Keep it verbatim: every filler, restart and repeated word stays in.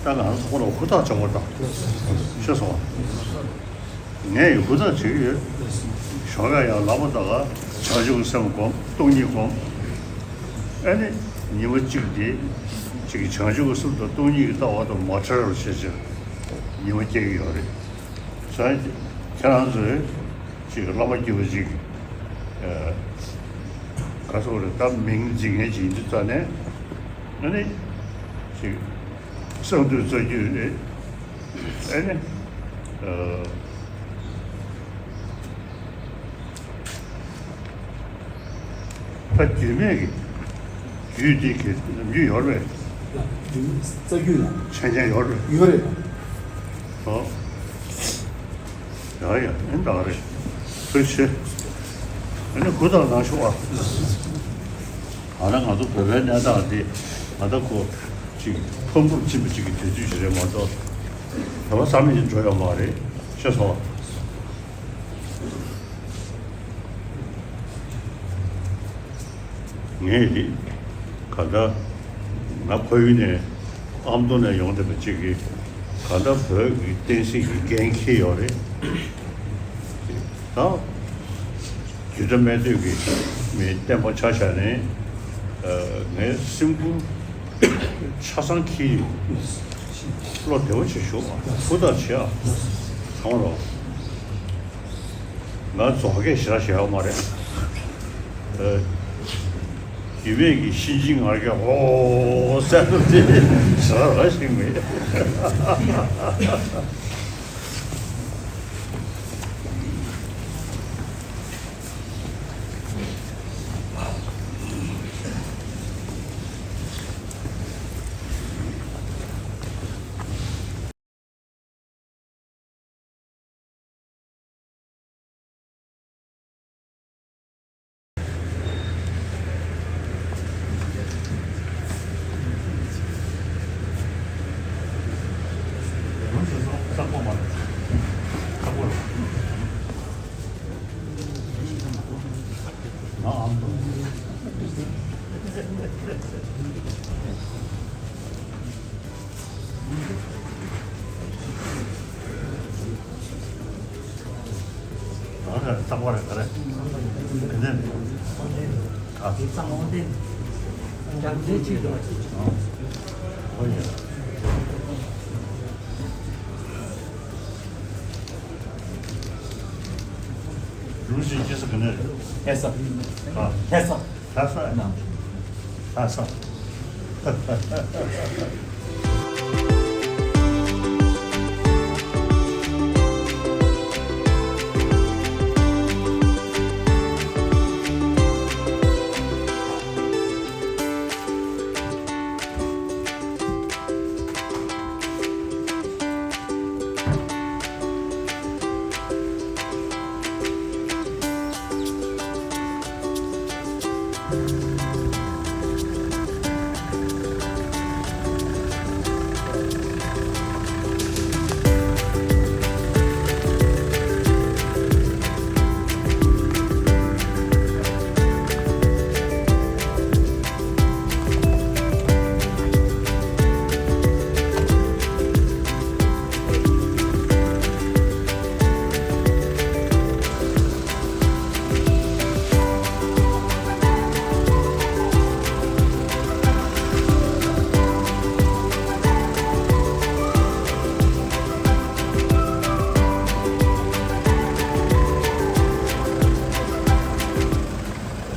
ད་ང་རང་ཚོ་ཁོ་ལ་ཧུར་ཐག་བྱེད་དགོས་དང་ཤེས་སོང་། ངས་ཡང་ཧུར་ཐག་བྱེད་ཀྱི་ཡོད། ཞོགས་ཀ་ཡང་ལམ་བར་ད་ག་བྱང་ཆུབ་སེམས་སྒོམ། སྟོང་ཉིད་སྒོམ། ཨ་ནི་ཉི་མ་གཅིག་དེ་གཅིག་བྱང་ཆུབ་སེམས་དང་སྟོང་ཉིད་ཀྱི་ལྟ་བ་དང་མ་བྲལ་བར་བྱེད་ཕྱིར་ཉི་མ་སྐྱེལ་གྱི་ཡོད་རེད། བྱས་ཙང་ཁྱེད་རང་ཚོས་ཅིག་བླ་མ་སྐྱིད་པོ་ཅིག་ཨ་ག་སོགས་རེད། ད་མིང་འཛིན་མཁན་ཅིག་ཡིན་དུས་ཙ་ནས་ཨ་ནི་ཅིག་གསང་འདུས་རྩ་རྒྱུད་རེད། ཨ་ནི་ཨ་ད་རྒྱུད་སྨད་ཀྱི་རྒྱུད་འདི་གི་ནམ་རྒྱུན་ཡོད་རེད། རྩ་རྒྱུད་ལ་མཆན་ཆེན་ཡོད་རེད། ཡོད་རེད། ཨོ། ཡ་ཡ། ཨེ་འདྲ་རེད། ཐུགས་རྗེ་ཆེ། ཨ་ནི་གུ་དང་ནང་ཤོག་ཨ། ཨ་ན་ང་ཚོ་བོད་པའི་གནས་སྟངས་འདི་ང་ད་ཁོ་ཅིག་ཕམ་ཕུབ་ཕྱིན་པ་ཅིག་གི་དུས་ཚོད་ཅིག་རེད་མ་གཏོགས། བོད་པ་ས་མེད་ཅིག་འགྲོ་ཡོད་མ་རེད། ཤེས་སོང་། ངས་ནི་ག་ད་ང་ཁོར་ཡུག་ནས་ཨ་མདོ་ནས་ཡོང་བསྡད་པ་ཅིག་གིས་ག་ད་བོད་ཀྱི་བསྟན་སྲིད་ཀྱི་འགན་འཁྱེར་ཡོད་རེད། ད་རྒྱུད་གྲྭ་སྨད་སྟོད་ཀྱི་མི་བསྟན་པ་ཆ་བཞག་ནས་ངའི་སེམས་ཁུར་ཆ་ཚང་འཁྱེར་ཡོད། བློ་བདེ་བོ་བྱེད་ཤོག་ཧུར་ཐག་བྱེད་ཨ། གང་རོགས། ང་རྫོགས་སྐད་ཞེ་དྲག་བཤད་ཡོད་མ་རེད། ཨ། རྒྱུད་སྨད་ཀྱི་གཤིན་རྗེའི་ངར་སྐད་ཨོ་ཟེར་ནོ་དེ་ཞེ་དྲག་རང་ཞིག་མེད། ཨ་རེ་རྟག་པར་རེ་ག་རེ། དེ་ནས་ཨ་དེ་གཙང་མ་དེ་རྒྱ་མཚོའི་ཆེད་དུ། ཨོ་ཡ། ལུགས་ཤིག་སྐྱེ་ས་ག་ནས་རེད། ལྷ་ས། ཨ། ལྷ་ས། ལྷ་ས་ན། ལྷ་ས།